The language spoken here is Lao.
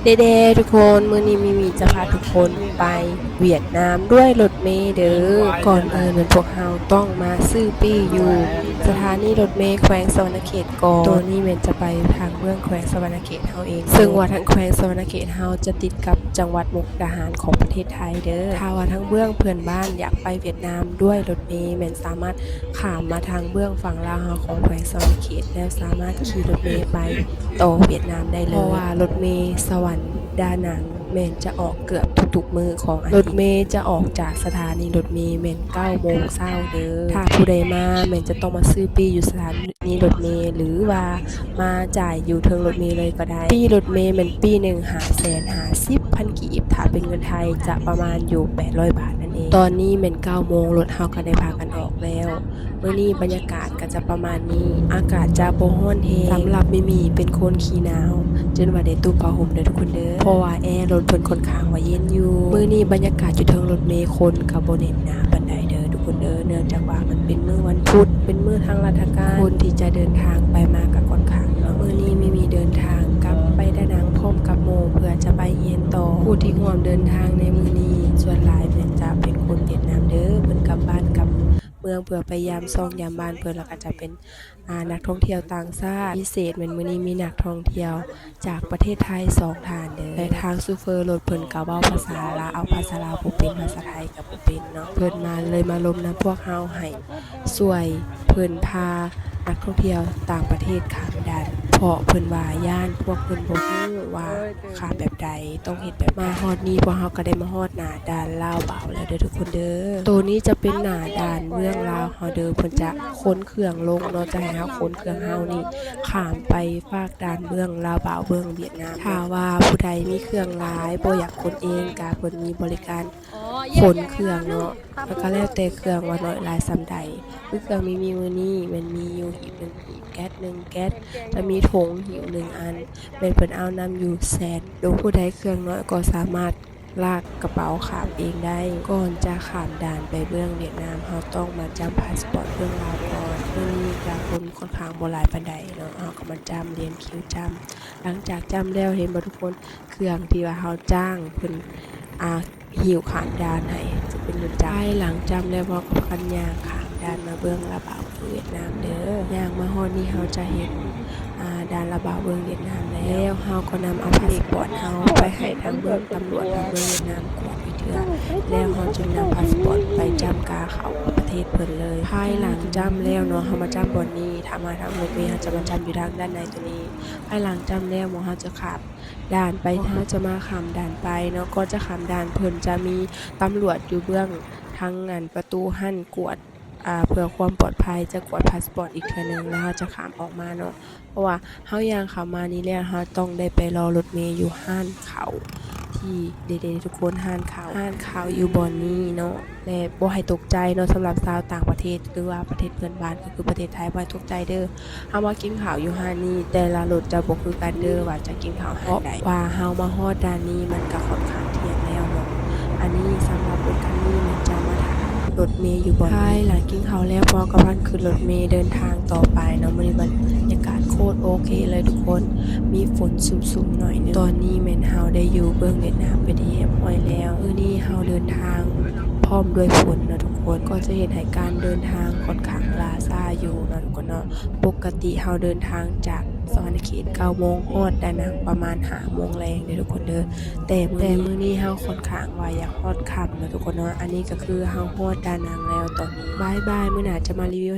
ເດເດທຸກຄົນ, ມື້ນີ້ມີມີຈະພາທຸກຄົນໄປຫວຽດນາມດ້ວຍລົດເມເດີ. ກ່ອນອື່ນພວກເຮົາຕ້ອງມາຊື້ປີ້ຢູ່ສະຖານີລົດເມແຂວງສະຫວັນນະເຂດກ່ອນ. ໂຕນີ້ແມ່ນຈະໄປທາງເບື້ອງແຂວງສະຫວັນນະເຂດເຮົາເອງ, ເຊິ່ງວ່າທາງແຂວງສະຫວັນນະເຂດເຮົາຈະຕິດກັບຈັງຫວັດມຸກດາຫານຂອງປະເທດໄທເດີ. ຖ້າວ່າທາງເບື້ອງເພື່ອນບ້ານຢາກໄປຫວຽດນາມດ້ວຍລົດເມ ແມ່ນສາມາດຂ້າມມາທາງເບື້ອງຝັ່ງລາວເຮົາຂອງແຂວງສະຫວັນນະເຂດ ແລ້ວສາມາດຂີ່ລົດເມໄປ ຕໍ່ຫວຽດນາມໄດ້ເລີຍ ເພາະວ່າລົດເມສະຫວັນ ດານັງ ແມ່ນຈະອອກເກືອບທຸກໆມື້ຂອງອາທິດ. ລົດເມຈະອອກຈາກສະຖານີລົດເມແມ່ນເກົ້າໂມງເຊົ້າເດີ. ຖ້າຜູ້ໃດມາແມ່ນຈະຕ້ອງມາຊື້ປີ້ຢູ່ສະຖານີລົດເມ ຫຼືວ່າມາຈ່າຍຢູ່ເທິງລົດເມເລີຍກໍໄດ້. ປີ້ລົດເມແມ່ນປີ້ໜຶ່ງຫ້າແສນຫ້າສິບພັນກີບ, ຖ້າເປັນເງິນໄທຈະປະມານຢູ່ແປດຮ້ອຍບາດນັ້ນເອງ. ຕອນນີ້ແມ່ນເກົ້າໂມງ, ລົດເຮົາກໍໄດ້ພາກັນອອກແລ້ວ. ມື້ນີ້ບັນຍາກາດກໍຈະປະມານນີ້, ອາກາດຈະບໍ່ຮ້ອນແຮງ. ສຳລັບມີມີເປັນຄົນຂີ້ໜາວ ຈົນວ່າໄດ້ຕຸບຜ້າຫົ່ມເດີທຸກຄົນເດີ, ເພາະວ່າແອລົດເພິ່ນຂ້ອນຂ້າງວ່າເຢັນຢູ່. ມື້ນີ້ບັນຍາກາດຢູ່ເທິງລົດເມຄົນກໍບໍ່ແໜ້ນໜາປານໃດເດີທຸກຄົນເດີ, ເນື່ອງຈາກວ່າມັນເປັນມື້ວັນພຸດ ເປັນມື້ທາງລາຊະການ, ຄົນທີ່ຈະເດີນທາງໄປມາກໍຂ້ອນຂ້າງເນາະ. ມື້ນີ້ມີມີເດີນທາງກັບໄປດານັງພ້ອມກັບໝູ່ ເພື່ອຈະໄປຮຽນຕໍ່. ຜູ້ທີ່ຮ່ວມເດີນທາງໃນມື້ນີ້ສ່ວນຫຼາຍແມ່ນຈະເປັນຄົນຫວຽດນາມເດີ, ເພິ່ນກັບບ້ານກັບ ເມືອງເພື່ອໄປຢາມຊ່ອງຢາມບ້ານເພິ່ນ ແລ້ວກໍຈະເປັນ ອາ ນັກທ່ອງທ່ຽວຕ່າງຊາດ. ພິເສດແມ່ນມື້ນີ້ມີນັກທ່ອງທ່ຽວຈາກປະເທດໄທສອງທ່ານເດີ ແລະ ທາງໂຊເຟີລົດເພິ່ນກໍເວົ້າພາສາລາວ ເອົາພາສາລາວບໍ່ເປັນ ພາສາໄທກໍບໍ່ເປັນເນາະ. ເພິ່ນມາ ເລີຍມາລົມນຳພວກເຮົາ ໃຫ້ຊ່ວຍເພິ່ນພານັກທ່ອງທ່ຽວຕ່າງປະເທດຂ້າມດ່ານ ເພາະເພິ່ນວ່າຢ້ານພວກເພິ່ນບໍ່ຮູ້ວ່າຂ້າມແບບໃດ ຕ້ອງເຮັດແບບໃດ. ມາຮອດນີ້ພວກເຮົາກໍໄດ້ມາຮອດໜ້າດ່ານລາວບາວແລ້ວເດີທຸກຄົນເດີ. ໂຕນີ້ຈະເປັນໜ້າດ່ານເມືອງລາວເຮົາເດີ, ເພິ່ນຈະຂົນເຄື່ອງລົງເນາະ, ຈະໃຫ້ເຮົາຂົນເຄື່ອງເຮົານີ້ຂ້າມໄປຟາກດ່ານເມືອງລາວບາວເມືອງຫວຽດນາມ. ຖ້າວ່າຜູ້ໃດມີເຄື່ອງຫຼາຍ ບໍ່ຢາກຂົນເອງ ກະເພິ່ນມີບໍລິການຂົນເຄື່ອງເນາະ, ແລ້ວກະແລ້ວແຕ່ເຄື່ອງວ່າໜ້ອຍຫຼາຍສ່ຳໃດ. ຄືເຄື່ອງມີມີມື້ນີ້ແມ່ນມີຢູ່ຫີບໜຶ່ງ ແກັດໜຶ່ງແກັດ ຈະມີຖົງຫິ້ວໜຶ່ງອັນ ແມ່ນເພິ່ນເອົານຳຢູ່ແສນໂດ. ຜູ້ໃດເຄື່ອງນ້ອຍກໍສາມາດລາກກະເປົາຂ້າມເອງໄດ້. ກ່ອນຈະຂ້າມດ່ານໄປເມືອງຫວຽດນາມ ເຮົາຕ້ອງມາຈ້ຳພາສປອດເມືອງລາວກ່ອນ. ມື້ນີ້ກະຄົນຂ້ອນຂ້າງບໍ່ຫຼາຍປານໃດເນາະ, ເຮົາກໍມາຈ້ຳ ລຽນຄິວຈ້ຳ. ຫຼັງຈາກຈ້ຳແລ້ວ ເຫັນບໍ່ທຸກຄົນ, ເຄື່ອງທີ່ວ່າເຮົາຈ້າງເພິ່ນ ອາ ຫິ້ວຂ້າມດ່ານໃຫ້ ຈະເປັນລົດຈັກ. ພາຍຫຼັງຈ້ຳແລ້ວ ເຮົາກໍພາກັນຍ່າງຂ້າມດ່ານມາເມືອງລາວບາວ ເມືອງຫວຽດນາມເດີ. ຍ່າງມາຮອດນີ້ ເຮົາຈະເຫັນ ອາ ດ່ານລາວບາວເມືອງຫວຽດນາມແລ້ວ. ເຮົາກໍນຳເອົາພາສປອດເຮົາໄປໃຫ້ທາງເມືອງຕຳຫຼວດທາງເມືອງຫວຽດນາມກວດອີກເທື່ອ, ແລ້ວເຮົາຈຶ່ງນຳພາສປອດໄປຈ້ຳກາເຂົ້າປະເທດເພິ່ນເລີຍ. ພາຍຫຼັງຈ້ຳແລ້ວເນາະ, ເຮົາມາຈ້ຳບ່ອນນີ້, ຖ້າມາທາງລົດເມ ເຮົາຈະມາຈ້ຳຢູ່ທາງດ້ານໃນໂຕນີ້. ພາຍຫຼັງຈ້ຳແລ້ວ ໝໍເຮົາຈະຂ້າມ ດ່ານໄປ, ເຮົາຈະມາຂ້າມດ່ານໄປເນາະ. ກ່ອນຈະຂ້າມດ່ານ ເພິ່ນຈະມີຕຳຫຼວດຢູ່ເບື້ອງທາງ ອັນ ປະຕູຫັ້ນກວດ ອາ ເພື່ອຄວາມປອດໄພ, ຈະກວດພາສປອດອີກເທື່ອໜຶ່ງ ແລ້ວເຮົາຈະຂ້າມອອກມາເນາະ. ເພາະວ່າເຮົາຍ່າງເຂົ້າມານີ້ແລ້ວ ເຮົາຕ້ອງໄດ້ໄປລໍລົດເມຢູ່ຮ້ານເຂົ້າ ທີ່ ເດໆ ທຸກຄົນ, ຮ້ານເຂົ້າ, ຮ້ານເຂົ້າຢູ່ບ່ອນນີ້ເນາະ. ແລະ ບໍ່ໃຫ້ຕົກໃຈເນາະ, ສຳລັບຊາວຕ່າງປະເທດ ຫຼືວ່າປະເທດເພື່ອນບ້ານ ກໍຄືປະເທດໄທ, ບໍ່ໃຫ້ຕົກໃຈເດີ. ເຮົາມາກິນເຂົ້າຢູ່ຮ້ານນີ້ ແຕ່ລະລົດຈະບໍ່ຄືກັນເດີ ວ່າຈະກິນເຂົ້າຮ້ານໃດ. ເພາະວ່າເຮົາມາຮອດດ່ານນີ້ ມັນກະຂ້ອນຂ້າງທ່ຽງແລ້ວເນາະ. ອັນນີ້ສຳລັບລົດຄັນນີ້ ມັນຈະມາຖ້າລົດເມຢູ່ບ່ອນນີ້. ພາຍຫຼັງກິນເຂົ້າແລ້ວ ພວກເຮົາກຳລັງຂຶ້ນລົດເມເດີນທາງຕໍ່ໄປເນາະ. ມື້ນີ້ບັນຍາກາດໂຄດໂອເຄເລີຍທຸກຄົນ, ມີຝົນຊຸ່ມໆໜ້ອຍໜຶ່ງ. ຕອນນີ້ແມ່ນເຮົາໄດ້ຢູ່ເມືອງຫວຽດນາມເປັນທີ່ຮຽບຮ້ອຍແລ້ວ. ມື້ນີ້ເຮົາເດີນທາງພ້ອມດ້ວຍຝົນເນາະທຸກຄົນ, ກໍຈະເຮັດໃຫ້ການເດີນທາງຂ້ອນຂ້າງລ່າຊ້າຢູ່ເນາະທຸກຄົນເນາະ. ປົກກະຕິເຮົາເດີນທາງຈາກສະຫວັນນະເຂດເກົ້າໂມງ, ຮອດດານັງປະມານຫ້າໂມງແລງເດີທຸກຄົນເດີ. ແຕ່ມື້ ແຕ່ມື້ນີ້ເຮົາຂ້ອນຂ້າງວ່າຢາກຮອດຄ່ຳເນາະທຸກຄົນເນາະ. ອັນນີ້ກໍຄືເຮົາຮອດດານັງແລ້ວຕອນນີ້. ບາຍບາຍ, ມື້ໜ້າຈະມາຣີວິວ